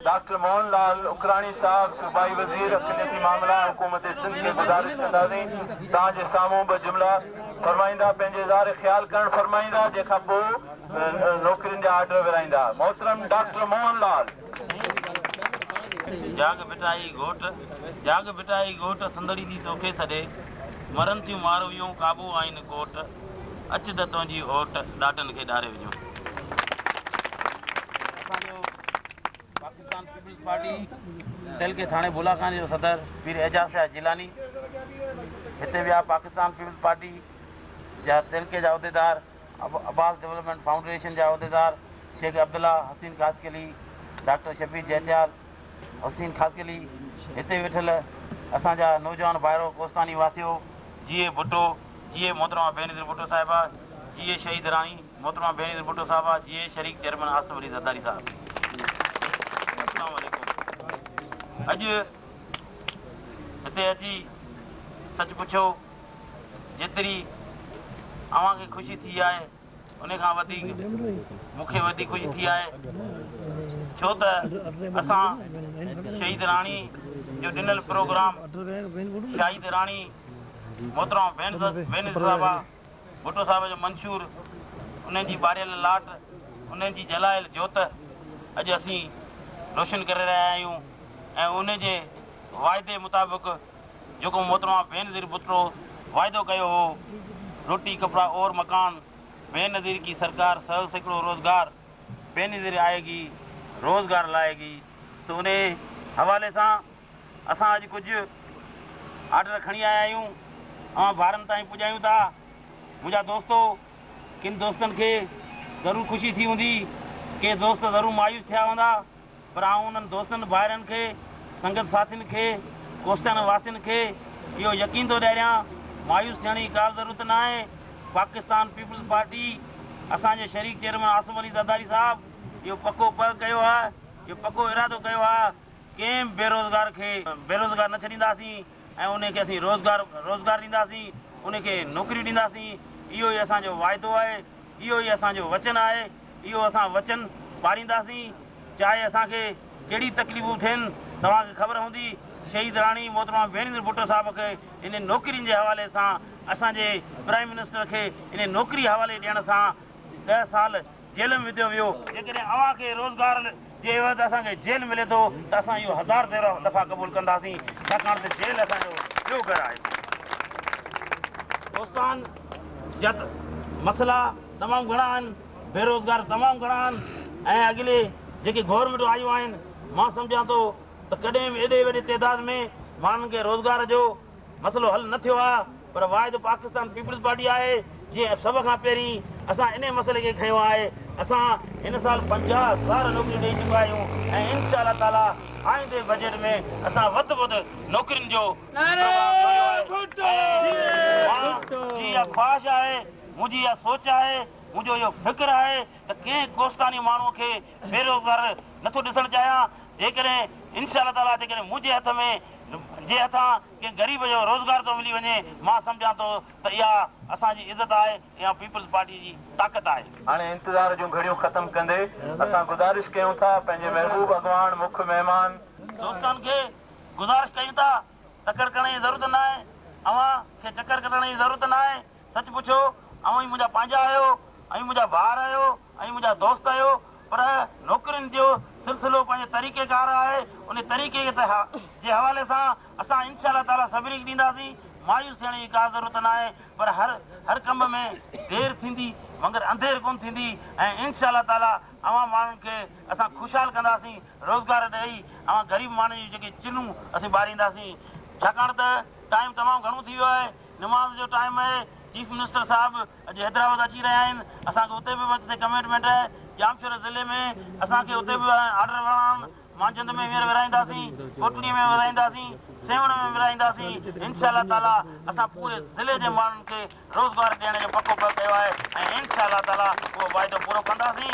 Doctor موهن لال اڪراڻي صاحب صوبائي وزير اقليتي معاملا حڪومت سنڌ کي گذارش ڪنداسين توهان جي سامهون ٻه جملا فرمائيندا پنهنجي اظهار خيال ڪرڻ فرمائيندا جنهن کان پوء نوڪرين جا آرڊر ورهائيندا محترم ڊاڪٽر موهن لال. جاڳ ڀٽائي گهوٽ، جاڳ ڀٽائي گهوٽ، سنڌڙي ٿي توکي سڏي، مرن ٿيون مارويون، قابو آهن ڪوٽ، اچ ته تنهنجي اوٽ، ڏاڍن کي ڏاري وجهون. اسان جو پاڪستان پيپلز پارٽي تعلقي ٿاڻي بولا خان جو صدر پير اعجاز شاهه جيلاني، هتي ٻيا پاڪستان پيپلز پارٽي جا تعلقي جا عهديدار، عباس ڊولپمينٽ فائونڊيشن جا عهديدار شيخ عبدالله، حسين خاصخيلي، ڊاڪٽر شبير جهتيال، حسين خاصخيلي، هتي ويٺل اسان جا نوجوان ڀائرو ڪوستاني واسيو، جيئي ڀٽو، جيئي محترمه بينظير ڀٽو صاحبه، جيئي شهيد راڻي محترمه بينظير ڀٽو صاحبه، جيئي شريڪ چيئرمين آصف علي زرداري صاحب. السلام عليڪم. اڄ هتي اچي سچ پڇو جيتري اوهان کي خوشي ٿي آهي ان کان وڌيڪ مون کي وڌيڪ خوشي ٿي آهي ڇو ته اسان شهيد راڻي جو ڏنل پروگرام شاهيد راڻي محترمه بينظير صاحبه ڀٽو صاحب جو منشور انهن جي ٻاريل لاٽ انهن جي جلايل جوت اڄ اسين روشن ڪري رهيا آهيون ۽ ان جي واعدي مطابق جيڪو محترمه بينظير ڀٽو واعدو ڪيو هو، روٽي، ڪپڙا اور مڪان، بينظير ڪي سرڪار 100% روزگار، بينظير آئي گي روزگار لائي گي، سو انهي حوالي سان اسان اڄ ڪجهه آرڊر کڻي آيا آهيون، اوهان ڀائرن تائين پڄايون ٿا. منهنجا دوستو ڪن دوستن کي ضرور خوشي ٿي هوندي، ڪي دوست ضرور مايوس ٿيا هوندا. پر آئون انهن دوستن ڀائرن کي، سنگت ساٿين کي، ڪوستان واسين کي اهو يقين ٿو ڏياريان مايوس ٿيڻ جي ڪا به ضرورت ناهي، پاڪستان پيپلز پارٽي اسان جي شريڪ چيئرمين آصف علي زرداري صاحب اهو پڪو پهه ڪيو آهي، اهو پڪو ارادو ڪيو آهي ڪنهن به بيروزگار کي بيروزگار نه ڇڏينداسين ۽ انهي کي اسين روزگار روزگار ڏينداسين، انهي کي نوڪريون ڏينداسين، اهو ئي اسان جو واعدو آهي، اهو ئي اسان جو وچن آهي. اهو اسان وچن پارينداسين، چاهي اسان کي ڪهڙي تڪليفون ٿين، توهان کي خبر هوندي شهيد راڻي محترمه بينظير ڀٽو صاحب کي ان نوڪرين جي حوالي سان اسان جي پرائيم منسٽر کي ان نوڪري حوالي ڏيڻ سان ڏهه سال جيل ۾ وڌيو ويو، جيڪڏهن اوهان کي روزگار جي عيوض اسان کي جيل ملي ٿو ته اسان اهو هزار دفعا قبول ڪنداسين، ڇاڪاڻ ته جيل اسان جو ٻيو گهر آهي. دوستان جا مسئلا تمام گهڻا آهن، بيروزگار تمام گهڻا آهن ۽ اڳلي جيڪي گورنمينٽون آيون آهن مان سمجهان ٿو ته ڪڏهن به ايڏي وڏي تعداد ۾ ماڻهن کي روزگار جو مسئلو حل نه ٿيو آهي پر واحد پاڪستان پيپلز پارٽي آهي جنهن سڀ کان پهرين اسان انهي مسئلي کي کنيو آهي اسان هن سال 50,000 نوڪريون ڏئي چڪا آهيون ۽ انشاء الله تعالي آئيندي بجيٽ ۾ اسان وڌ وڌ نوڪرين جو پروگرام جوڙيو آهي ۽ مان جي اها خواهش آهي منهنجي اها سوچ آهي، منهنجو اهو فڪر آهي ته ڪنهن ڪوستاني ماڻهوء کي بيروزگار نه ٿو ڏسڻ چاهيان، جيڪڏهن انشاء الله تعاليٰ جيڪڏهن منهنجي هٿ ۾ جي هٿان ڪنهن غريب جو روزگار ٿو ملي وڃي، مان سمجهان ٿو ته اها اسان جي عزت آهي، اها پيپلز پارٽيء جي طاقت آهي. هاڻي انتظار جون گهڙيون ختم ڪندي اسان گذارش ڪيون ٿا پنهنجي محبوب اڳواڻ مک مهمان. دوستن کي گذارش ڪيون ٿا تڪڙ ڪرڻ جي ضرورت ناهي، اوهان کي چڪر ڪٽڻ جي ضرورت ناهي، سچ پڇو، اوهين منهنجا پنهنجا آهيو، اوهين منهنجا ڀائر آهيو، اوهين منهنجا دوست آهيو، پر نوڪرين جو سلسلو پنهنجو طريقيڪار آهي، ان طريقي جي حوالي سان اسان انشاء الله تعاليٰ سڀني کي ڏينداسين، مايوس ٿيڻ جي ڪا ضرورت ناهي، پر هر هر ڪم ۾ دير ٿيندي مگر انڌير ڪونه ٿيندي ۽ انشاء الله تعاليٰ اوهان ماڻهن کي اسان خوشحال ڪنداسين، روزگار ڏئي اوهان غريب ماڻهن جون جيڪي چلهون اسين ٻارينداسين، ڇاڪاڻ ته ٽائيم تمام گهڻو ٿي ويو آهي. نماز جو ٽائيم آهي، چيف منسٽر صاحب اڄ حيدرآباد اچي رهيا آهن، اسان کي اتي به وقت تي ڪمٽمينٽ آهي، ڄامشوري ضلعي ۾ اسان کي اتي به آرڊر ورڻا آهن، مانجهند ۾ هينئر ورهائينداسين، ڪوٽڙي ۾ ورهائينداسين، سيوهڻ ۾ ورهائينداسين، انشاء الله تعاليٰ اسان پوري ضلعي جي ماڻهن کي روزگار ڏيڻ جو پڪو پهه ڪيو آهي ۽ انشاء الله تعاليٰ اهو واعدو پورو ڪنداسين.